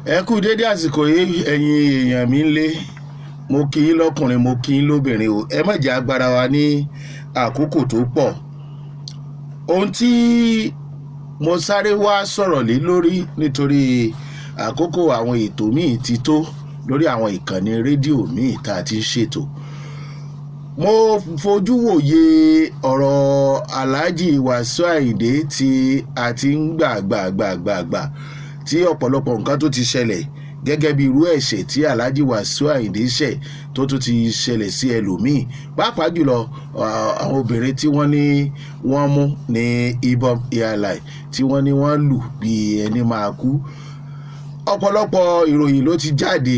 Ẹ kú dédé àsìkò yìí, ẹ̀yin èèyàn mi ńlé. Mo kí yín lọ́kùnrin, mo kí yín lóbìnrin o. Ẹ má jẹ́ agbára wa ní àkókò tó pọ̀. Ohun tí mo sáré wá sọ̀rọ̀ lé lórí, nítorí àkókò àwọn ètò míì ti tó lórí àwọn ìkànnì rédíò míì tá a ti ń ṣètò. Mo fojú wòye ọ̀rọ̀ Alhaji Wasiu Ayinde tí a ti ń gbà gbà gbà gbà gbà, tí ọ̀pọ̀lọpọ̀ nǹkan tó ti ṣẹlẹ̀ gẹ́gẹ́ bí irú ẹ̀ṣẹ̀ tí Alhaji Wasiu Ayinde ṣẹ̀ tó tún ti ṣẹlẹ̀ sí ẹlòmíì, pàápàá jùlọ àwọn obìnrin tí wọ́n ní wọ́n mú ní Ibom Airline, tí wọ́n ní wọ́n lù bí ẹni máa kú. Ọ̀pọ̀lọpọ̀ ìròyìn ló ti jáde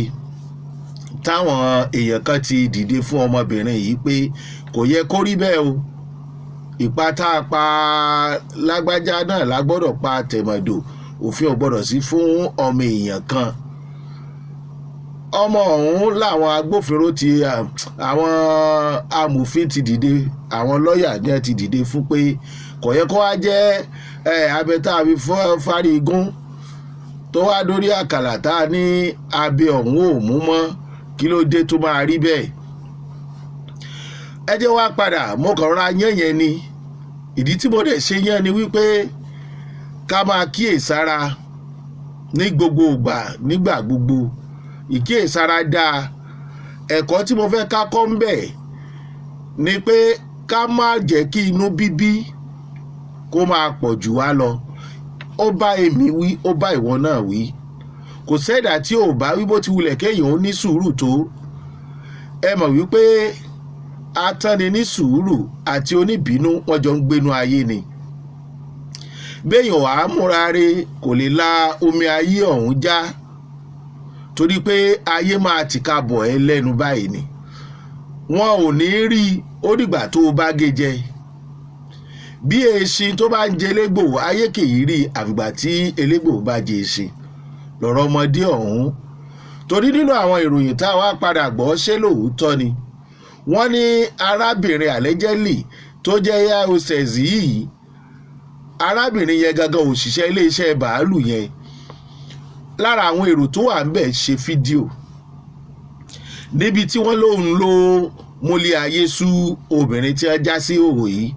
táwọn èèyàn kan ti dìde fún ọmọbìnrin yìí pé kò yẹ kó rí bẹ́ẹ̀ o. Ìpa tá a pa lágbájá náà la gbọ́dọ̀ pa tẹ̀mọ̀dò. Òfin ò gbọ́dọ̀ sí fún ọmọ èèyàn kan. Ọmọ ọ̀hún làwọn agbófinró ti, àwọn amòfin ti dìde, àwọn lọ́ọ̀yà ní ti dìde fún pé kò yẹ kó wá jẹ́ abẹ tá a fi fárí igún tó wá dórí àkàlà tá a ní abẹ ọ̀hún ò mú mọ́. Kí ló dé tó máa rí bẹ́ẹ̀? Ẹ jẹ́ wá padà. Mo kàn ra yán yẹn ni. Ìdí tí mo dẹ̀ ṣe yán ni wípé ká máa kíyèsára ní gbogbo ìgbà, nígbà gbogbo. Ìkíyèsára dáa. Ẹ̀kọ́ tí mo fẹ́ ká kọ́ ń bẹ̀ ni pé ká má jẹ́ kí inú bíbí kó máa pọ̀ jù wá lọ. Ó bá èmi wí, ó bá ìwọ náà wí. Kò sẹ́dà tí ò bá wí. Bó ti wulẹ̀ kéèyàn ó ní sùúrù tó, ẹ mọ̀ wípé atánni ní sùúrù àti oníbínú, wọ́n jọ ń gbénu ayé ni. Béèyàn wàá múra re, kò lè la omi ayé ọ̀hún já, torí pé ayé máa tìka bọ̀ ẹ́ lẹ́nu báyìí ni. Wọn ò ní rí i. Ó dìgbà tó o bá gé jẹ bí eṣin tó bá ń jẹ elégbò, ayé kì í rí, àfìgbà tí elégbò bá jẹ eṣin. Lọ̀rọ̀ ọmọdé ọ̀hún, torí nínú àwọn ìròyìn tá a wá padà gbọ́, ṣé lóòótọ́ ni wọ́n ní arábìnrin allegedly tó jẹ́ air hostess yìí, arábìnrin yẹn gangan, òṣìṣẹ́ iléeṣẹ́ bàálù yẹn, lára àwọn èrò tó wà ńbẹ̀ ṣe fídíò níbi tí wọ́n lóun ló múlẹ̀ ayé sú obìnrin tí wọ́n já sí òwò yìí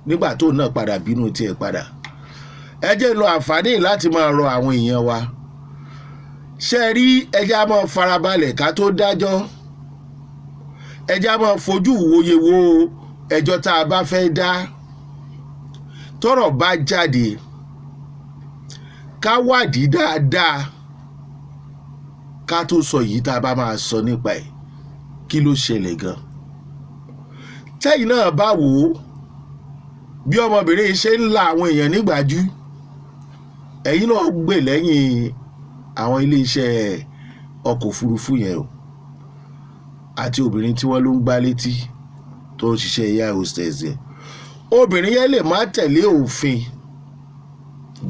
nígbà tóun náà padà bínú tiẹ̀ padà. Ẹ jẹ́ lo àǹfààní láti máa rọ àwọn èèyàn wa. Ṣe rí, ẹ jẹ́ á máa farabalẹ̀ ká tó dájọ́. Ẹ jẹ́ á máa fojú wòye wo ẹjọ́ tá a bá fẹ́ dá. Tọ́rọ̀ bá jáde, ká wádìí dáadáa ká tó sọ yìí tá a bá máa sọ nípa ẹ̀. Kí ló ṣẹlẹ̀ gan? Tẹ́yìn náà bá wò ó, bí ọmọbìnrin yìí ṣe ń la àwọn èèyàn nígbàjú, ẹ̀yin náà gbè lẹ́yìn àwọn iléeṣẹ́ ọkọ̀ òfurufú yẹn o, àti obìnrin tí wọ́n ló ń gbá létí tó ń ṣiṣẹ́ air hostess yẹn. Obìnrin yẹn lè má tẹ̀lé òfin.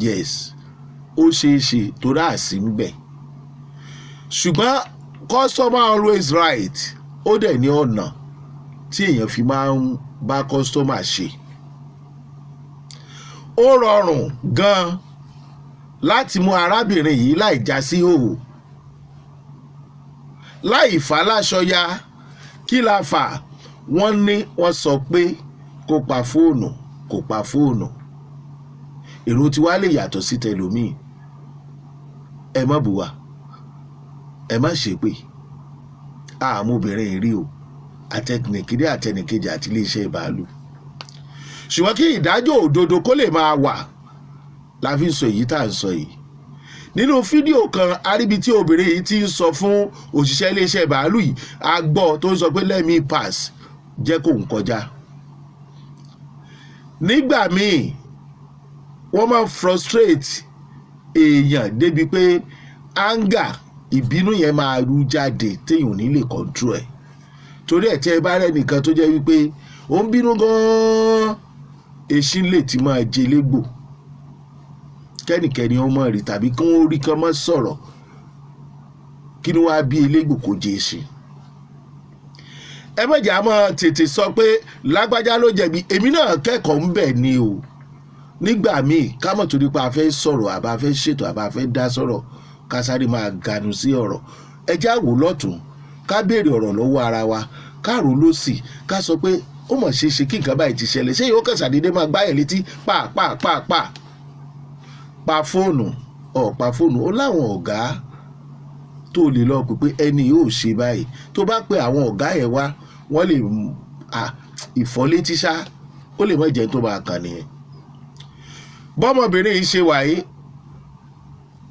Yes, ó ṣeé ṣe torí àsì ń bẹ̀, ṣùgbọ́n customer always right. Ó dẹ̀ ní ọ̀nà tí èèyàn fi máa ń bá customer ṣe. Ó rọrùn gan-an láti mú arábìnrin yìí láì já sí òwò, láì fà á láṣọ ya. Kí la fà? Wọ́n ní wọ́n sọ pé kó pa fóònù, kó pa fóònù. Èrò tiwa lè yàtọ̀ sí tẹlòmíì. Ẹ má bù wá, ẹ má ṣépè. Àmọ́ obìnrin rí o, àtẹnìkíní, àtẹnìkejì àti iléeṣẹ́ bàálù. Ṣùgbọ́n kí ìdájọ́ òdodo kó lè máa wà la fi ń sọ èyí tá à ń sọ yìí. Nínú fídíò kan, aríbi tí obìnrin yìí ti ń sọ fún òṣìṣẹ́ iléeṣẹ́ bàálù yìí, a gbọ́ tó ń sọ pé, "Let me pass, jẹ́ kó ń kọjá." Nígbà míì, wọ́n máa ń frustrate èèyàn débi pé anger, ìbínú yẹn máa rú jáde téèyàn ò ní lè control ẹ̀. Torí ẹ̀, tẹ́ ẹ bá rẹ́ nìkan tó jẹ́ wípé ó ń bínú gan-an, eṣin lè ti máa jẹ légbò kẹ́nìkẹ́ni ọmọ rí, tàbí kí wọ́n rí kán mọ́ sọ̀rọ̀. Kí ni wàá bí elégbò kò jẹ eṣin? Ẹ mọ̀jà máa tètè sọ pé lágbájá ló jẹ̀bi. Èmi náà kẹ́kọ̀ọ́ ń bẹ̀ ni o. Nígbà míì, ká mọ̀ torí pé a fẹ́ sọ̀rọ̀, àbá fẹ́ ṣètò, àbá fẹ́ dá sọ̀rọ̀. Ká sáré máa ganu sí ọ̀rọ̀. Ẹ já wò lọ́tún, ká béèrè ọ̀rọ̀ lọ́wọ́ ara wa, ká rò lọ́sì, ká sọ pé ó mọ̀ ṣe é ṣe kí nǹkan báyìí ti ṣẹlẹ̀. Ṣé yóò kàn ṣàdédé máa gbáyẹ̀ létí pa pa pa pa pa fóònù ọ̀ pa fóònù? Ó láwọn ọ̀gá tó lè lọ pè pé ẹni yóò ṣe báyìí. Tó bá pe àwọn ọ̀gá yẹn wá, wọ́n lè ìfọ́létí ṣá, ó lè má jẹ́ tó máa kàn nìyẹn. Bọ́mọbìnrin yìí ṣe wàyí,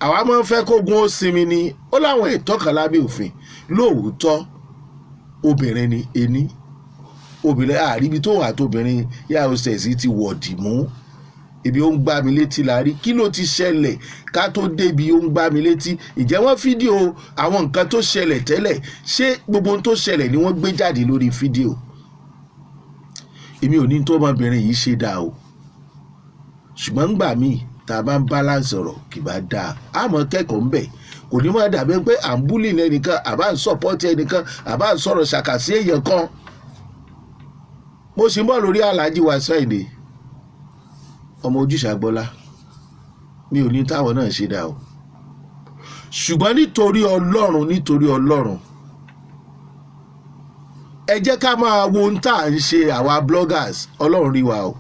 àwa máa ń fẹ́ kógun ó sinmi ni. Ó láwọn ẹ̀tọ́ kan lábẹ́ òfin. Lóòótọ́, obìnrin ni ení obìnrin àríbi tó wà tóbìnrin yà hostess ti wọ̀dì mú ibi ó ń gbá mi létí la rí. Kí ló ti ṣẹlẹ̀ ká tó débi ó ń gbá mi létí? Ìjẹ́ wọ́n fídíò àwọn nǹkan tó ṣẹlẹ̀ tẹ́lẹ̀? Ṣé gbogbo ohun tó ṣẹlẹ̀ ni wọ́n gbé jáde lórí fídíò? Èmi ò ní tó ọmọbìnrin yìí ṣe dáa o, ṣùgbọ́n ńgbà míì tá a bá ń balance ọ̀rọ̀, kì bá dáa. Àmọ́ kẹ́kọ̀ọ́ ńbẹ̀ kò ní máa dàbí pé à ń bully ẹnìkan, àbá ń support ẹnìkan, àbá ń sọ̀rọ̀ ṣàkàsí èèyàn kan. Mo sì ń bọ̀ lórí Alhaji Wasiu Ayinde, ọmọ ojúṣàgbọ́lá. Mi ò ní táwọn náà ṣe dáa o, ṣùgbọ́n nítorí Ọlọ́run, nítorí Ọlọ́run, ẹ jẹ́ ká máa wo ohun tá à ń ṣe. Àwa bloggers, Ọlọ́run rí wa o.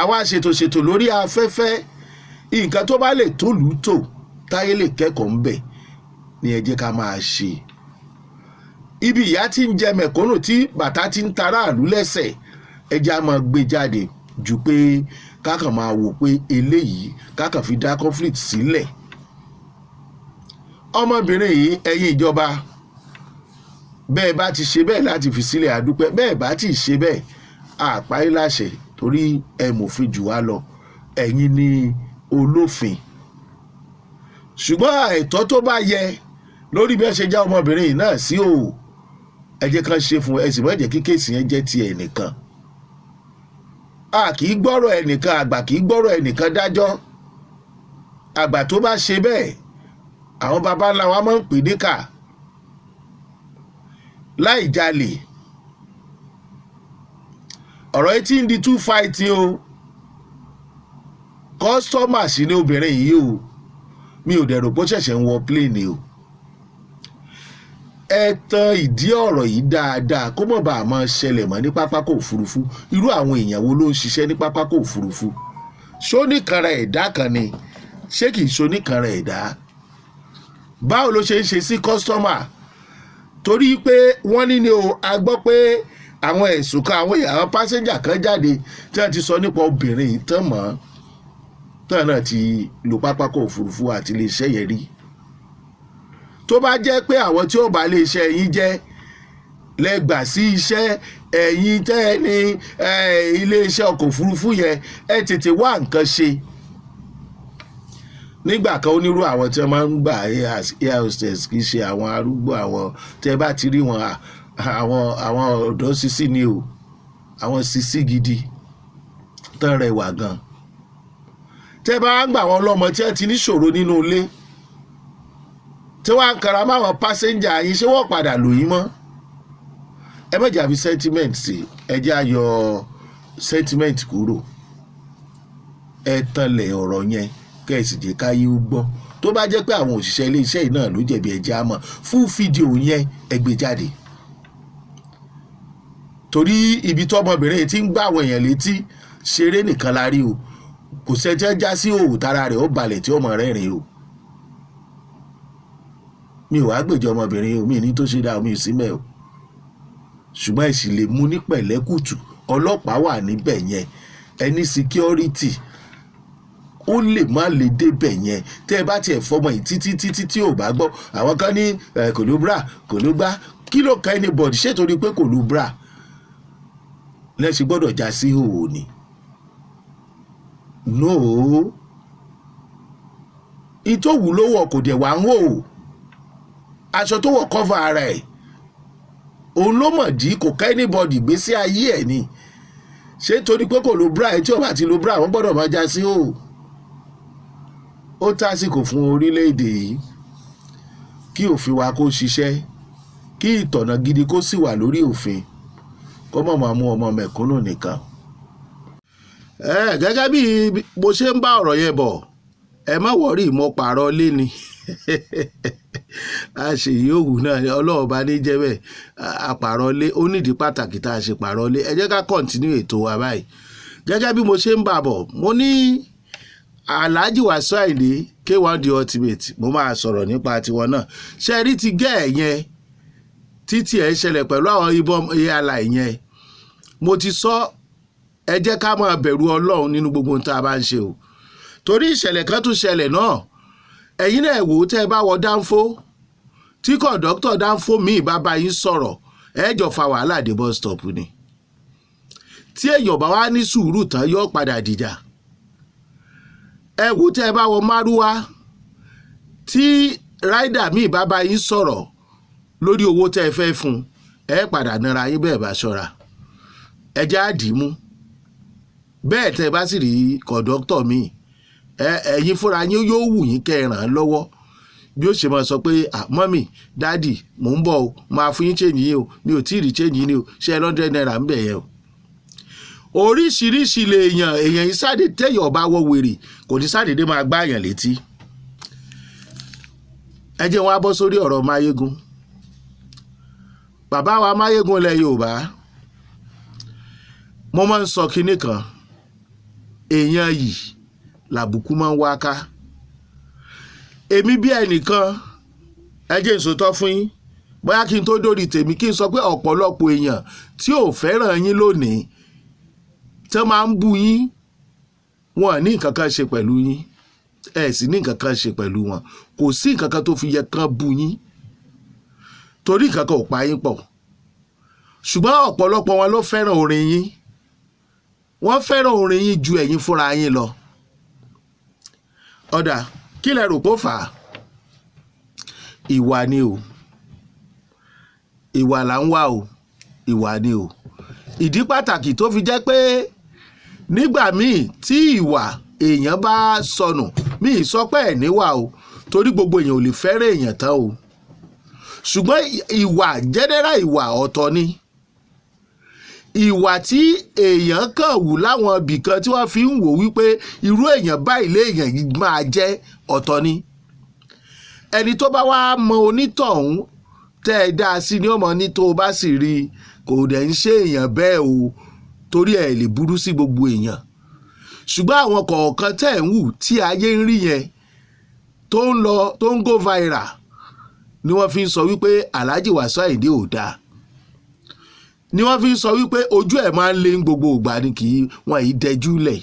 Àwa ṣètòṣètò lórí afẹ́fẹ́, nǹkan tó bá lè tó lù ú tò, táyé lè kẹ́kọ̀ọ́ ńbẹ̀ ni ẹ jẹ́ ká máa ṣe. Ibi ìyà tí ń jẹ mẹ̀kúnnù, tí bàtà ti ń taráàlú lẹ́sẹ̀, ẹ jẹ́ á máa gbé jáde ju pé kákan máa wò pé eléyìí kákan fi dá conflict sílẹ̀. Ọmọbìnrin yìí, ẹ̀yin ìjọba, bẹ́ẹ̀ bá ti ṣe bẹ́ẹ̀ láti fi sílẹ̀, àdúpẹ́. Bẹ́ẹ̀ bá ti ṣe bẹ́ẹ̀, àpáyé láṣẹ, torí ẹ mòfin jù wá lọ, ẹ̀yin ni olófin. Ṣùgbọ́n ẹ̀tọ́ tó bá yẹ lórí bí ẹ ṣe já ọmọbìnrin yìí náà sí òò, ẹ jẹ́ kán ṣe fún ẹ. Sì má jẹ́ kí case yẹn jẹ́ ti ẹnìkan. A kì í gbọ́rọ̀ ẹnìkan, àgbà kì í gbọ́rọ̀ ẹnìkan dájọ́. Àgbà tó bá ṣe bẹ́ẹ̀, àwọn baba ńlá wa máa ń pè níkà láì jalè. Ọ̀rọ̀ yìí ti ń di two fight o. Customer sì ni obìnrin yìí o. Mi ò dẹ̀ rò pé ó ṣẹ̀ṣẹ̀ ń wọ plane o. Ẹ tan ìdí ọ̀rọ̀ yìí dáadáa, kó mọ̀ bá a máa ṣẹlẹ̀ mọ́ ní pápákọ̀ òfurufú. Irú àwọn èèyàn wo ló ń ṣiṣẹ́ ní pápákọ̀ òfurufú? Ṣóníkanra ẹ̀dá kan ni? Ṣé kìí ṣoníkanra ẹ̀dá? Báwo ló ṣe ń ṣe sí customer? Torí pé wọ́n ní ni o, a gbọ́ pé àwọn ẹ̀sùn kan, àwọn àwọn passenger kan jáde tí wọ́n ti sọ nípa obìnrin yìí tán mọ́ tán náà ti lo pápákọ̀ òfurufú àti iléeṣẹ́ yẹn rí. Tó bá jẹ́ pé àwọn tí ó bá iléeṣẹ́ yín jẹ́ lẹ́gbà sí iṣẹ́, ẹ̀yin tẹ́ ẹ ní iléeṣẹ́ ọkọ̀ òfurufú yẹn, ẹ tètè wá nǹkan ṣe. Nígbà kan, onírú àwọn tí wọ́n máa ń gbà air hostess, kì í ṣe àwọn arúgbó. Àwọn tẹ́ bá ti rí wọn, àwọn ọ̀dọ́ sisi ni o, àwọn sisi gidi tán rẹwà gan. Tẹ́ bá ń gbà wọn lọ́mọ tí wọ́n ti níṣòro nínú ilé, tí wọ́n á kara máwọn passenger yín, ṣé wọ́n padà lò yín mọ́? Ẹ má jà fi sentiment sí. Ẹ jẹ́ á yọ sentiment kúrò. Ẹ tanlẹ̀ ọ̀rọ̀ yẹn, kẹ́ ẹ sì jẹ́ káyé ó gbọ́. Tó bá jẹ́ pé àwọn òṣìṣẹ́ iléeṣẹ́ yìí náà ló jẹ̀bi, ẹ jẹ́ á mọ̀. Fún fídíò yẹn, ẹ gbé jáde, torí ibi tí ọmọbìnrin yìí ti ń gbá àwọn èèyàn létí ṣeré nìkan la rí o. Kò sẹ́jẹ́ já sí òwò tára rẹ̀ ó balẹ̀ tí ó mọ̀ rẹ́rìn o. Mi ò wá gbèjọ ọmọbìnrin o, mi ní tó ṣe dáa, mi ò sí mẹ́ o, ṣùgbọ́n ẹ sì lè mú ní pẹ̀lẹ́kùtù. Ọlọ́pàá wà níbẹ̀ yẹn, ẹni security ó lè má lè débẹ̀ yẹn. Tẹ́ ẹ bá tiẹ̀ fọmọ yìí títí títí tí ò bá gbọ́, àwọn kan ní kò ló bra, kò ló gbá. Kí ló kan anybody? Ṣé torí pé kò ló bra lẹ́sìn gbọ́dọ̀ já sí ìhòòhò ni? No, ìtòwú ló wọ̀, kò dẹ̀ wá ń hò. Aṣọ tó wọ̀ cover ara ẹ̀, òun ló mọ̀ dí. Kò ká anybody, gbèsè ayé ẹ̀ ni. Ṣé torí pé kò lo bra ẹ̀, tí ò bá ti lo bra, wọ́n gbọ́dọ̀ máa já sí hò? Ó tásìkò fún orílẹ̀-èdè yìí kí òfin wa kó ṣiṣẹ́, kí ìtọ̀nà gidi kó sì wà lórí òfin, kó mọ̀ máa mú ọmọ mẹ̀kúnnù nìkan. Ẹ gẹ́gẹ́ bí mo ṣe ń bá ọ̀rọ̀ yẹn bọ̀, ẹ má worry, mo pààrọ̀ lé ni. A ṣe yòówù náà, Ọlọ́run bá ní jẹ́ bẹ́ẹ̀. Àpàrọ̀lé ó nídìí pàtàkì tá a ṣe pàrọ̀lé. Ẹ jẹ́ ká continue ètò wa báyìí. Gẹ́gẹ́ bí mo ṣe ń bà bọ̀, mo ní Alhaji Wasiu Ayinde K1 The Ultimate, mo máa sọ̀rọ̀ nípa tiwọn náà. Ṣe rí ti gẹ́ ẹ̀ yẹn títí ẹ̀ ṣẹlẹ̀ pẹ̀lú àwọn Ibom Airline yẹn, mo ti sọ, ẹ jẹ́ ká máa bẹ̀rù Ọlọ́run nínú gbogbo ohun tá a bá ń ṣe o, torí ìṣẹ̀lẹ̀ kan tún ṣẹlẹ̀ náà. Ẹ̀yin náà wò ó, tẹ́ ẹ bá wọ dánfó, tí kọ̀ǹdọ́tọ̀ dánfó míì bá bá yín sọ̀rọ̀, ẹ jọ fa wàhálà dé bus stop ni. Tí èèyàn bá wá ní sùúrù tán, yóò padà dìjà. Ẹ wò, tẹ́ ẹ bá wọ márúwá, tí rider míì bá bá yín sọ̀rọ̀ lórí owó tẹ́ ẹ fẹ́ fún, ẹ padà nara yín bẹ́ẹ̀ bá ṣọ́ra. Ẹ já dìímú bẹ́ẹ̀. Tẹ́ ẹ bá sì rí kọ̀ǹdọ́tọ̀ míì, ẹ̀yin fúnra yín yóò wù yín kẹ́ ẹ ràn án lọ́wọ́, bí ó ṣe máa sọ pé, "Ah, mummy, daddy, mò ń bọ̀ o, máa fún yín change yín o, mi ò tí ì rí change yín ni o, ṣé ₦100 ń bẹ̀ yẹn o?" Oríṣiríṣi lèèyàn. Èèyàn yìí sáde, téèyàn bá wọ wèrè, kò ní sádédé máa gbá èèyàn létí. Ẹ jẹ́ wọn á bọ́ sórí ọ̀rọ̀ Máyégún, bàbá wa Máyégún ilẹ̀ Yorùbá. Mo máa ń sọ kinní kan, èèyàn yìí làbùkù máa ń wá ká. Èmi bí ẹnìkan, ẹ jẹ́ n sòótọ́ fún yín, bóyá kí n tó dórí tèmi, kí n sọ pé ọ̀pọ̀lọpọ̀ èèyàn tí ò fẹ́ràn yín lónìí, tí wọ́n máa ń bú yín, wọn ní nǹkan kan ṣe pẹ̀lú yín, ẹ sì ní nǹkan kan ṣe pẹ̀lú wọn. Kò sí nǹkan kan tó fi yẹ kán bú yín, torí nǹkan kan ò pa yín pọ̀. Ṣùgbọ́n ọ̀pọ̀lọpọ̀ wọn ló fẹ́ràn orin yín, wọ́n fẹ́ràn orin yín ju ẹ̀yin fúnra yín lọ. Ọ̀dà, kí lẹ rò pó fà á? Ìwà ni o, ìwà là ń wá o, ìwà ni o. Ìdí pàtàkì tó fi jẹ́ pé nígbà míì tí ìwà èèyàn bá sọnù, míì sọ pé ẹ̀ níwà o, torí gbogbo èèyàn ò lè fẹ́ràn èèyàn tán o, ṣùgbọ́n ìwà general, ìwà ọ̀tọ̀ ni. Ìwà tí èèyàn kàn wù láwọn ibìkan tí wọ́n fi ń wò wípé irú èèyàn báyìí léèyàn yìí máa jẹ́, ọ̀tọ̀ ni. Ẹni tó bá wá mọ onítọ̀hún tẹ́ ẹ dá sí ni ó mọ ní tó o bá sì rí i, kò dẹ̀ ń ṣe èèyàn bẹ́ẹ̀ o, torí ẹ̀ lè burú sí gbogbo èèyàn. Ṣùgbọ́n àwọn kọ̀ọ̀kan tẹ́ ẹ̀ ń wù tí ayé ń rí yẹn, tó ń lọ, tó ń go viral, ni wọ́n fi ń sọ wípé Alhaji Wasiu Ayinde ò dáa, ni wọ́n fi ń sọ wípé ojú ẹ̀ máa ń lé ní gbogbo ìgbà ni, kì í wọ́n yìí dẹjú lẹ̀.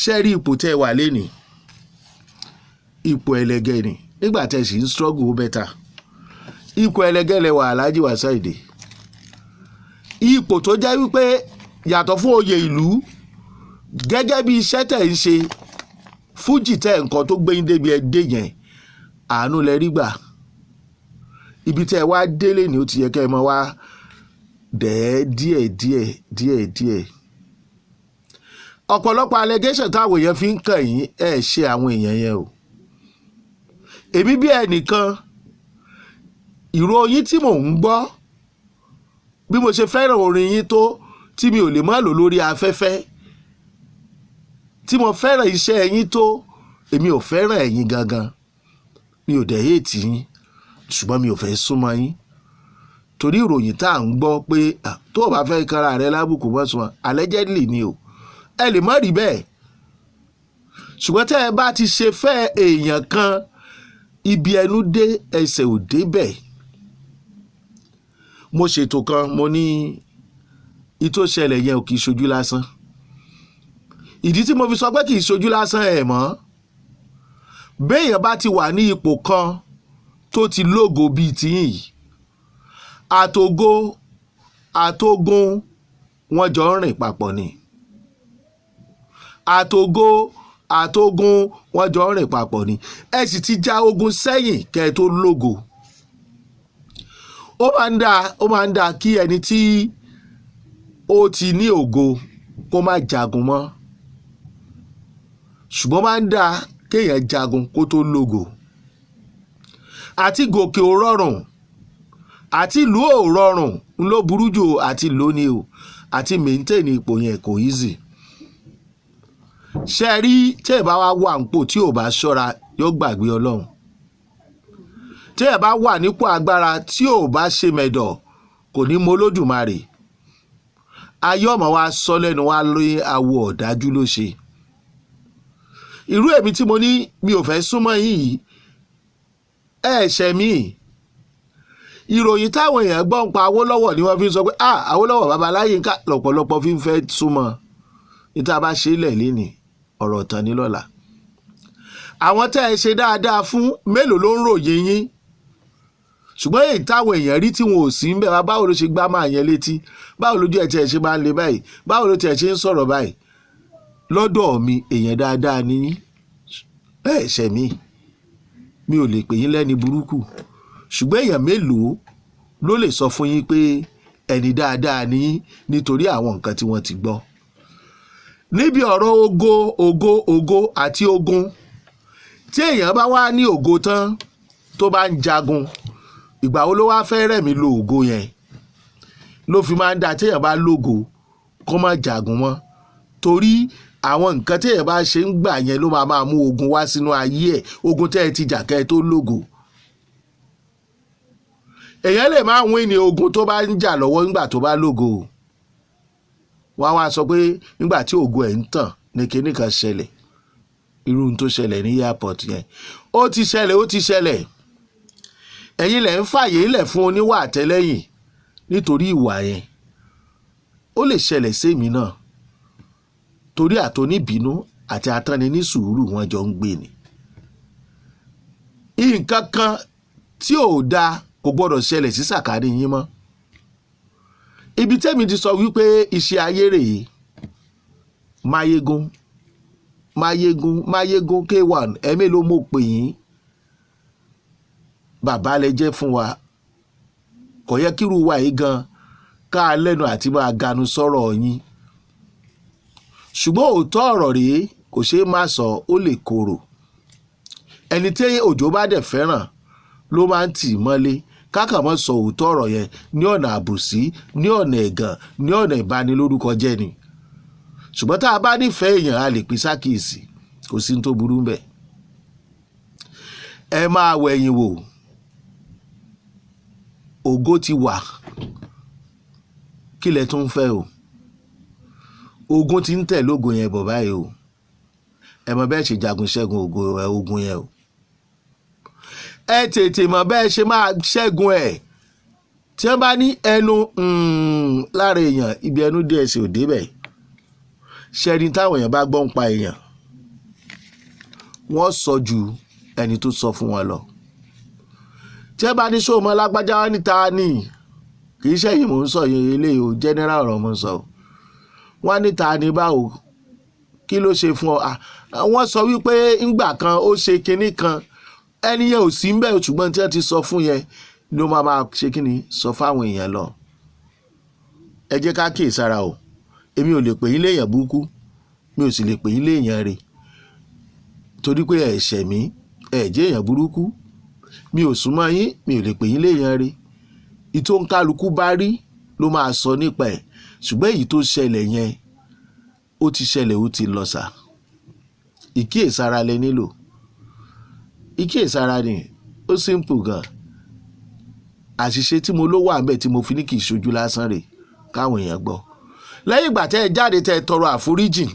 Ṣé rí ipò tẹ́ ẹ wà lénìí? Ipò ẹlẹgẹ́ ni. Nígbà tẹ́ ẹ sì ń struggle, ó better. Ipò ẹlẹgẹ́ lẹ wà, Alhaji Wasiu Ayinde. Ipò tó jẹ́ wípé yàtọ̀ fún oyè ìlú, gẹ́gẹ́ bí iṣẹ́ tẹ̀ ń ṣe, fújì tẹ̀ nǹkan tó gbé yín débi ẹ dé yẹn, àánú lẹ rí gbà. Ibi tẹ́ ẹ wá délé ni ó ti yẹ kẹ́ ẹ mọ wá dẹ̀ díẹ̀ díẹ̀ díẹ̀ díẹ̀. Ọ̀pọ̀lọpọ̀ allegation táwọn èèyàn fi ń kàn yín, ẹ̀ ṣe àwọn èèyàn yẹn o. Èmi bí ẹnìkan, ìròyìn tí mò ń gbọ́, bí mo ṣe fẹ́ràn orin yín tó, tí mi ò lè má lò lórí afẹ́fẹ́, tí mo fẹ́ràn iṣẹ́ yín tó, èmi ò fẹ́ràn ẹ̀yin gangan, mi ò dẹ̀ hate yín, ṣùgbọ́n mi ò fẹ́ súnmọ́ yín, torí ìròyìn tá à ń gbọ́ pé tó o bá fẹ́ kára rẹ lábùkù mọ́ sùn, allegedly ni o, ẹ lè má rí bẹ́ẹ̀. Ṣùgbọ́n tẹ́ ẹ bá ti ṣe fẹ́ èèyàn kan, ibi ẹnu dé, ẹsẹ̀ ò débẹ̀. Mo ṣètò kan, mo ní ìtò ṣẹlẹ̀ yẹn ò kì í ṣojú lásán. Ìdí tí mo fi sọ pé kì í ṣojú lásán, ẹ̀ mọ́ béèyàn bá ti wà ní ipò kan tó ti lógo bíi tiyín yìí, àtògo àtogun wọ́n jọ ń rìn papọ̀ ni. Àtògo àtogun wọ́n jọ ń rìn papọ̀ ni. Ẹ sì ti já ogun sẹ́yìn kẹ́ ẹ tó lógo. Ó máa ń dáa kí ẹni tí ó ti ní ògo kó má jagun mọ́, ṣùgbọ́n máa ń dáa kéèyàn jagun kó tó lógo. Àti gòkè ò rọrùn, àti ìlú ò rọrùn, ń ló burú jù àti lónìí o, àti maintain ipò yẹn kò easy. Ṣe rí, tẹ́ ẹ bá wá wà nípò, tí ò bá ṣọ́ra, yóò gbàgbé Ọlọ́run. Tí ẹ bá wà nípò agbára, tí ò bá ṣe mẹ̀dọ̀, kò ní mọ Olódùmarè. Ayé ọmọ wa sọ lẹ́nu wa lóye, awo ọ̀dájú ló ṣe. Irú èmi tí mo ní mi ò fẹ́ súnmọ́ yín yìí, ẹ ṣẹ̀ mí. Ìròyìn táwọn èèyàn gbọ́ ń pa Awólọ́wọ̀ ni wọ́n fi ń sọ pé, "Ah, Awólọ́wọ̀ babaláyínká," lọ́pọ̀lọpọ̀ fi ń fẹ́ súnmọ́. Níta bá ṣe é lẹ̀ lénìí, ọ̀rọ̀ tán ní lọ́la. Àwọn tẹ́ ẹ ṣe dáadáa fún, mélòó ló ń ròyìn yín? Ṣùgbọ́n èyí táwọn èèyàn rí tí wọn ò sí ń bẹ̀ wá, báwo ló ṣe gbá máa yẹn létí? Báwo lójú ẹ̀ tí ẹ ṣe máa ń le báyìí? Báwo ló tiẹ̀ ṣe ń sọ̀rọ̀ báyìí? Lọ́dọ̀ mi, èèyàn dáadáa ni yín. Ẹ ṣẹ̀ mí, mi ò lè pè yín lẹ́ni burúkú. Ṣùgbọ́n èèyàn mélòó ló lè sọ fún yín pé ẹni dáadáa ni yín nítorí àwọn nǹkan tí wọ́n ti gbọ́ níbi ọ̀rọ̀ ògo, ògo, ògo àti ogun? Tí èèyàn bá wá ní ògo tán, tó bá ń jagun, ìgbà wo ló wá fẹ́ rẹ̀mí lo ògo yẹn? Ló fi máa ń da téèyàn bá lógo kó má jagun mọ́, torí àwọn nǹkan téèyàn bá ṣe ń gbà yẹn ló máa máa mú ogun wá sínú ayé ẹ̀, ogun tẹ́ ẹ ti jà kẹ́ ẹ tó lógo. Èèyàn lè máa win ní ogun tó bá ń jà lọ́wọ́ nígbà tó bá lógo. Wọ́n á wá sọ pé nígbà tí ògo ẹ̀ ń tàn ní kinní kan ṣẹlẹ̀. Irú ohun tó ṣẹlẹ̀ ní airport yẹn, ó ti ṣẹlẹ̀, ó ti ṣẹlẹ̀. Ẹ̀yin lẹ̀ ń fàyè lẹ̀ fún oníwà àtẹlẹ́yìn nítorí ìwà yẹn. Ó lè ṣẹlẹ̀ sémi náà, torí àtòníbínú àti atánni ní sùúrù, wọn jọ ń gbé ni. Nǹkan kan tí ò dáa kò gbọ́dọ̀ ṣẹlẹ̀ sí sàkání yín mọ́. Ibi tẹ́mi ti sọ wípé iṣẹ́ ayé rèé. Máyégún, Máyégún, Máyégún, K1, ẹ̀mí ló mọ̀ pè yín. Bàbá lẹ jẹ́ fún wa. Kò yẹ kírú wa yìí gan ká lẹ́nu àti máa ganu sọ̀rọ̀ yín, ṣùgbọ́n òótọ́ ọ̀rọ̀ rèé, kò ṣeé má sọ, ó lè korò. Ẹni tí òjò bá dẹ̀ fẹ́ràn ló máa ń tì í mọ́lé. Kákàn mọ́ sọ òótọ́ ọ̀rọ̀ yẹn ní ọ̀nà àbòsí, ní ọ̀nà ẹ̀gàn, ní ọ̀nà ìbanilórúkọ jẹ́ ni. Ṣùgbọ́n tá a bá nífẹ̀ẹ́ èèyàn, a lè pín sákìsì, kò sí ní tó burú bẹ́ẹ̀. Ẹ máa wẹ̀yìn wò. Ògo ti wà, kí lẹ tún ń fẹ́ o? Ogun ti ń tẹ̀ lógo yẹn bọ̀ báyìí o. Ẹ mọ bẹ́ẹ̀ ṣe jagun ṣẹ́gun ògo ẹ, ogun yẹn o. Ẹ tètè mọ bẹ́ẹ̀ ṣe máa ṣẹ́gun ẹ̀. Tí wọ́n bá ní ẹnu lára èèyàn, ibi ẹnu díẹ̀ sí ò débẹ̀. Ṣẹ́ni táwọn èèyàn bá gbọ́ ń pa èèyàn, wọ́n sọ ju ẹni tó sọ fún wọn lọ. Tí wọ́n bá ní sóòmọ́ lágbájá, wá níta ni, kì í ṣẹ̀yìn mò ń sọ yẹn, eléyìí o, general ọ̀rọ̀ mò ń sọ. Wọ́n níta ni, báwo, kí ló ṣe fún ọ? Wọ́n sọ wípé ńgbà kan ó ṣe kinní kan. Ẹni yẹn ò sí ńbẹ̀, ṣùgbọ́n tí wọ́n ti sọ fún yẹn ló máa máa ṣe kíni sọ fáwọn èèyàn lọ. Ẹ jẹ́ ká kíyèsára o. Èmi ò lè pè yín léèyàn burúkú, mi ò sì lè pè yín léèyàn rè, torí pé ẹ ṣẹ̀ mí, ẹ jẹ́ èèyàn burúkú. Mi ò súnmọ́ yín, mi ò lè pè yín léèyàn rè. Ìtò ń kálukú bá rí ló máa sọ nípa ẹ̀. Ṣùgbọ́n èyí tó ṣẹlẹ̀ yẹn, ó ti ṣẹlẹ̀, ó ti lọ sà. Ìkíyèsára lẹ nílò, ìkíyèsára ni. Ó simple gan. Àṣìṣe tí mo ló wà ńbẹ̀ tí mo fi ní kì í ṣojú lásán rè, káwọn èèyàn gbọ́. Lẹ́yìn ìgbà tẹ́ ẹ jáde, tẹ́ ẹ tọrọ àforíjìn,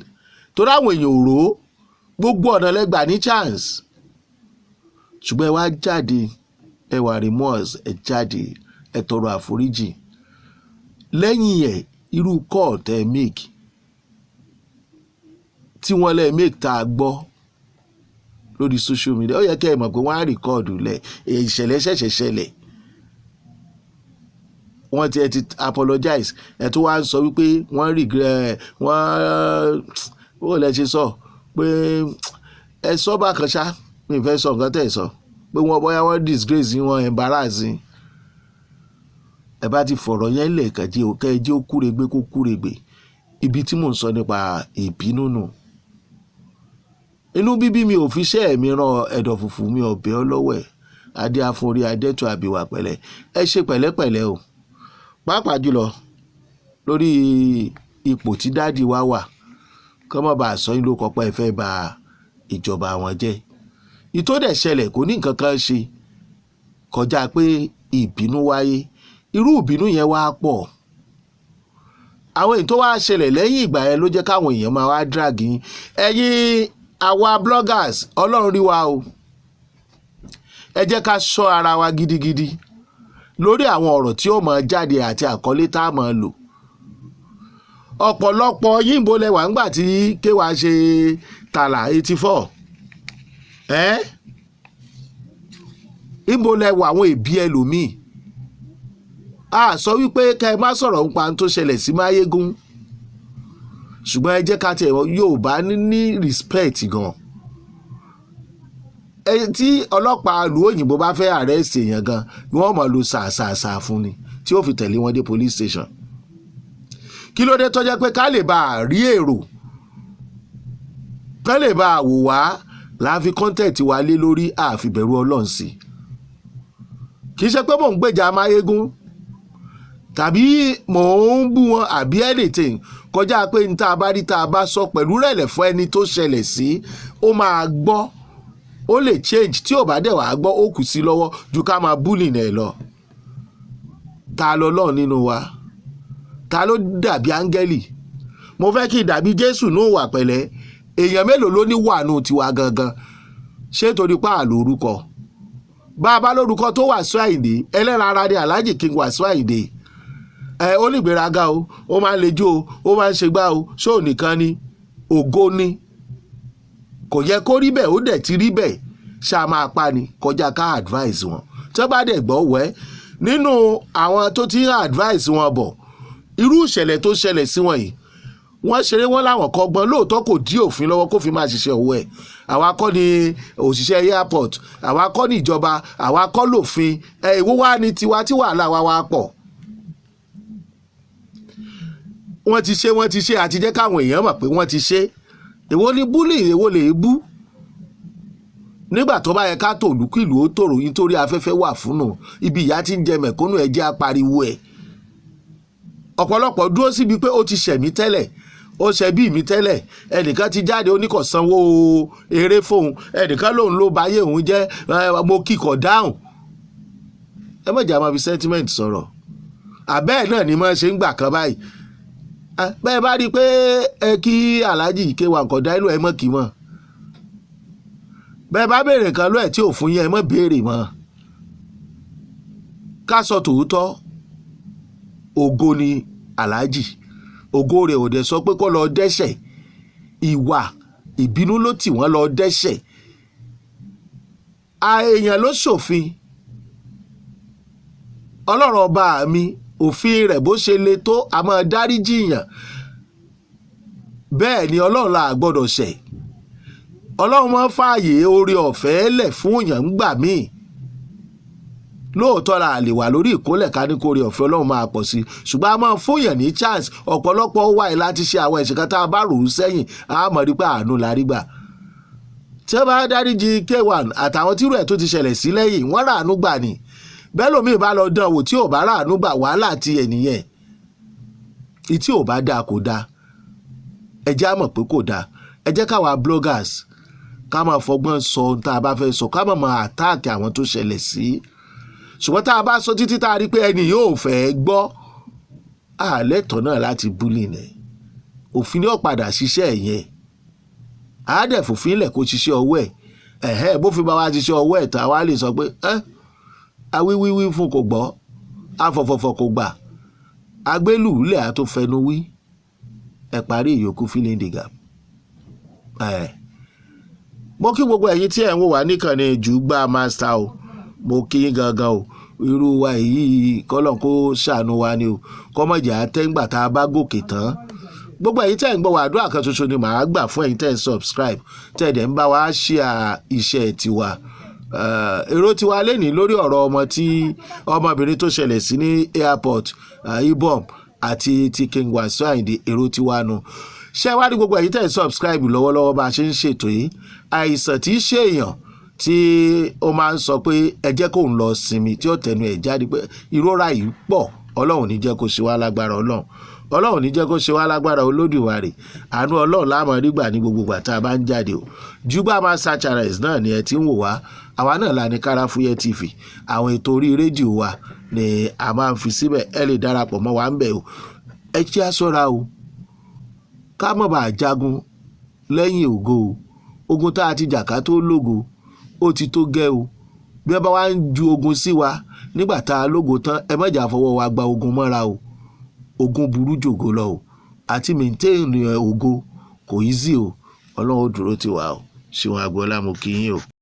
torí àwọn èèyàn ò rò ó, gbogbo ọ̀nà lẹ́gbà ní chance, ṣùgbọ́n ẹ wá jáde, ẹ wà remorse, ẹ jáde, ẹ tọrọ àforíjìn. Lẹ́yìn ẹ̀, irú call tẹ́ ẹ make, tí wọ́n lẹ́ make, tá a gbọ́ lórí social media, ó yẹ kẹ́ ẹ mọ̀ pé wọ́n á record lẹ̀. Ìṣẹ̀lẹ̀ ṣẹ̀ṣẹ̀ ṣẹlẹ̀, wọ́n ti, ẹ ti apologize, ẹ tó wá ń sọ wípé wọ́n regret, wọ́n ó lẹ ṣe sọ pé ẹ sọ bákan ṣá. Mi ì fẹ́ sọ nǹkan tẹ̀ sọ pé wọ́n bóyá wọ́n disgrace yín, wọ́n embarrass yín. Ẹ bá ti fọ̀rọ̀ yẹn lẹ̀, kẹ́jẹ́ kẹ́jẹ́ ó kúregbe, kó kúregbe. Ibi tí mò ń sọ nípa ìbínú nù, inú bíbí, mi ò fi iṣẹ́ mi rán ẹ̀dọ̀ fùfù, mi ò bẹ́ ọ lọ́wọ́ ẹ̀. Adé àforí adẹ́tù àbíwá pẹ̀lẹ́, ẹ ṣe pẹ̀lẹ́pẹ̀lẹ́ o, pàápàá jùlọ lórí ipò tí daddy wa wà, kọ́ mọ́ bá a sọ yín ló kọ́ pé ẹ fẹ́ ba ìjọba wọn jẹ́. Ìtò dẹ̀ ṣẹlẹ̀, kò ní nǹkan kan ṣe. Kọjá pé ìbínú wáyé, irú ìbínú yẹn wá pọ̀. Àwọn èyí tó wá ṣẹlẹ̀ lẹ́yìn ìgbà yẹn ló jẹ́ káwọn èèyàn máa wá drag yín. Ẹ̀yin àwa bloggers, Ọlọ́run rí wa o. Ẹ jẹ́ ká ṣọ́ ara wa gidigidi lórí àwọn ọ̀rọ̀ tí ó máa jáde àti àkọlé tá a máa lò. Ọ̀pọ̀lọpọ̀ yìnbó lẹwà ńgbà tí kéwàá ṣe tààlà 84 ẹ́. Ìbò lẹwà àwọn èbí ẹlòmíì? A sọ wípé kẹ́ ẹ má sọ̀rọ̀ nípa ohun tó ṣẹlẹ̀ sí Máyégún, ṣùgbọ́n ẹ jẹ́ ká tiẹ̀ Yorùbá ní respect gan. Ẹ tí ọlọ́pàá ìlú òyìnbó bá fẹ́ arrest èèyàn gan, wọ́n mọ̀ lo ṣàṣàṣà fún ni tí ó fi tẹ̀lé wọn dé police station. Kí ló dé tó jẹ́ pé ká lè bá a rí èrò, ká lè bá a wò wá, là ń fi content wa lé lórí àfìbẹ̀rù Ọlọ́run sí? Kì í ṣe pé mò ń gbèjà Máyégún tàbí mò ń bú wọn àbí anything, kọjá pé n tá a bá rí, tá a bá sọ pẹ̀lú rẹ̀lẹ̀ fún ẹni tó ṣẹlẹ̀ sí, ó máa gbọ́, ó lè change. Tí ò bá dẹ̀ wá gbọ́, ó kù sí lọ́wọ́ ju ká máa bullying ẹ̀ lọ. Ta lọ lọ́ọ̀ nínú wa? Ta ló dàbí áńgẹ́lì? Mo fẹ́ kí n dàbí Jésù ní òwà pẹ̀lẹ́. Èèyàn mélòó ló ní wàánu tiwa gangan? Ṣé torí pa àlò orúkọ bá a bá lórúkọ tó Wàsíù Àyìndé, ẹlẹ́ran ara ni Alhaji King Wàsíù Àyìndé. Ẹ ó ní ìgbéraga o, ó máa ń lejú o, ó máa ń ṣe gbá o. Ṣó nìkan ni ògo ni? Kò yẹ kó rí bẹ́ẹ̀, ó dẹ̀ ti rí bẹ́ẹ̀. Ṣá máa pa ni kọjá ká advice wọn. Tí wọ́n bá dẹ̀ gbọ́ wẹ́ nínú àwọn tó ti ń advice wọn bọ̀, irú ìṣẹ̀lẹ̀ tó ṣẹlẹ̀ sí wọn yìí, wọ́n ṣeré wọn láwọn kọ́gbọ́n. Lóòótọ́, kò dí òfin lọ́wọ́ kó fi máa ṣiṣẹ́ owó ẹ̀. Àwa kọ́ ni òṣìṣẹ́ airport, àwa kọ́ ni ìjọba, àwa kọ́ lòfin ẹ̀. Ìwọ wá ní tiwa tí wàhálà wa wá pọ̀. Wọ́n ti ṣe, wọ́n ti ṣe, àti jẹ́ káwọn èèyàn mọ̀ pé wọ́n ti ṣe. Èwo ni bully? Èwo lè bú? Nígbà tó bá yẹ ká tòlú kìlú ó tòrò, nítorí afẹ́fẹ́ wà fúnnù ibi ìyá tí ń jẹ mẹ̀kúnnù, ẹ jẹ́ apariwo ẹ̀. Ọ̀pọ̀lọpọ̀ dúró síbi pé ó ti ṣẹ̀mí tẹ́lẹ̀, ó ṣe bí mi tẹ́lẹ̀. Ẹnìkan ti jáde, ó ní kò sanwó eré fóun, ẹnìkan lòun ló báyé òun jẹ́. Mo kíkọ̀ dáhùn. Ẹ má jà máa fi sentiment sọ̀rọ̀. Àbẹ́ẹ̀ náà ni mo ṣe ń gbà kan báyìí. Bẹ́ẹ̀ bá rí i pé ẹ kí Aláàjì K1 nǹkan dá inú ẹ mọ́ kí mọ́. Bẹ́ẹ̀ bá béèrè nǹkan lọ́ẹ̀ tí ò fún yín, ẹ mọ́ béèrè mọ́. Ká sọ tòótọ́, ògo ni Aláàjì. Ògo rẹ̀ ò dẹ̀ sọ pé kó lọ dẹ́ṣẹ̀. Ìwà ìbínú ló tì wọ́n lọ dẹ́ṣẹ̀. Èèyàn ló ṣòfin. Ọlọ́run ọba mi, òfin rẹ̀ bó ṣe le tó, a máa dáríjì yàn. Bẹ́ẹ̀ ni Ọlọ́run la gbọ́dọ̀ ṣẹ̀. Ọlọ́run máa ń fààyè oore ọ̀fẹ́ lẹ̀ fún èèyàn ńgbà míì. Lóòótọ́ la lè wà lórí ìkólẹ̀ ká ní kó oore ọ̀fẹ́ Ọlọ́run máa pọ̀ sí i, ṣùgbọ́n a máa fún èèyàn ní chance. Ọ̀pọ̀lọpọ̀ wà ní láti ṣe àwọn ẹ̀ṣẹ̀ kan, tá a bá rò ó sẹ́yìn, a mọ̀ rí pé àánú la rí gbà. Tí wọ́n bá dáríjì K1 àtàwọn tírú ẹ̀ tó ti ṣẹlẹ̀ sí lẹ́yìn, wọ́n ràánú gbà ni. Bẹ́ẹ̀ lómi bá lọ dán wò, tí ò bá ràánú gbà, wàhálà ti ẹ̀ nìyẹn. Ìtí ò bá dáa, kò dáa, ẹ jẹ́ á mọ̀ pé kò dáa. Ẹ jẹ́ káwa bloggers ká máa fọgbọ́n sọ ohun tá a bá fẹ́ sọ, ká máa máa attack àwọn tó ṣẹlẹ̀ sí. Ṣùgbọ́n tá a bá sọ títí, tá a rí pé ẹni yóò fẹ́ gbọ́, àlẹ́tọ̀ náà láti bully ẹ̀. Òfin ni ó padà ṣiṣẹ́ ẹ̀ yẹn. Àádẹ́ fòfin lẹ̀ kó ṣiṣẹ́ ọwọ́ ẹ̀. Ẹ̀hẹ́, bó fi bá wa ṣiṣẹ́ ọwọ́ ẹ̀ tán, wá lè sọ pé ẹ́ awíwíwí fún kò gbọ́, afọ̀fọ̀fọ̀ kò gbà, agbélùúlẹ̀ àtòfẹnu wí. Ẹ parí ìyókù, fill in the gap. Ẹ̀ mo kí gbogbo ẹ̀yin tí ẹ̀ ń wò wá níkànnì Jùgbà Master o. Mo kí yín gangan o. Irú wa yìí, kọ́lọ̀ kó ṣàánú wa ni o, kọ́mọ̀jà tẹ́ngbà tá a bá gòkè tán. Gbogbo ẹ̀yin tẹ́ ń gbọ́ wa, àdúrà kan ṣoṣo ni màá gbà fún ẹ̀yin tẹ́ ń subscribe, tẹ́ ẹ̀ dẹ̀ ń bá wa share iṣẹ́ tiwa. Èrò tiwa lẹ́nìí lórí ọ̀rọ̀ ọmọ tí ọmọbìnrin tó ṣẹlẹ̀ sí ní airport, Ibom, àti ti King Wasiu Ayinde, èrò tiwa nu. Ṣé wá ní gbogbo ẹ̀yin tẹ́ ń subscribe lọ́wọ́lọ́wọ́ bá a ṣe ń ṣètò yìí, àìsàn tí í ṣe èèyàn tí ó máa ń sọ pé ẹ jẹ́ kóun lọ sinmi, tí ó tẹnu ẹ̀ jáde pé ìrora yìí pọ̀, Ọlọ́run ní jẹ́ kó ṣe wá lágbára Ọlọ́run. Ọlọ́run ní jẹ́ kó ṣe wá lágbára Olódùmarè. Àánú Ọlọ́run láàmú rígbà ní gbogbo ìgbà tá a bá ń jáde o. Jugba Master Channels náà ni ẹ ti ń wò wá. Àwa náà la ní Káràfúyẹ́ TV. Àwọn ètò orí rédíò wa ni a máa ń fi síbẹ̀. Ẹ lè darapọ̀ mọ́ wa ń bẹ̀ o. Ẹ jẹ́ á ṣọ́ra o, ká má bàa jagun lẹ́yìn ògo o. Ogun tá a ti jà ká tó lógo, ó ti tó gẹ́ o. Bí wọ́n bá wá ń ju ogun sí wa nígbà tá a lógo tán, ẹ má jà fọwọ́ wa gba ogun mọ́ra o. Ogun burú jògo lọ o. Àti maintain ògo kò easy o. Ọlọ́run ó dúró tì wá o. Ṣéun Agboola, mo kí yín o.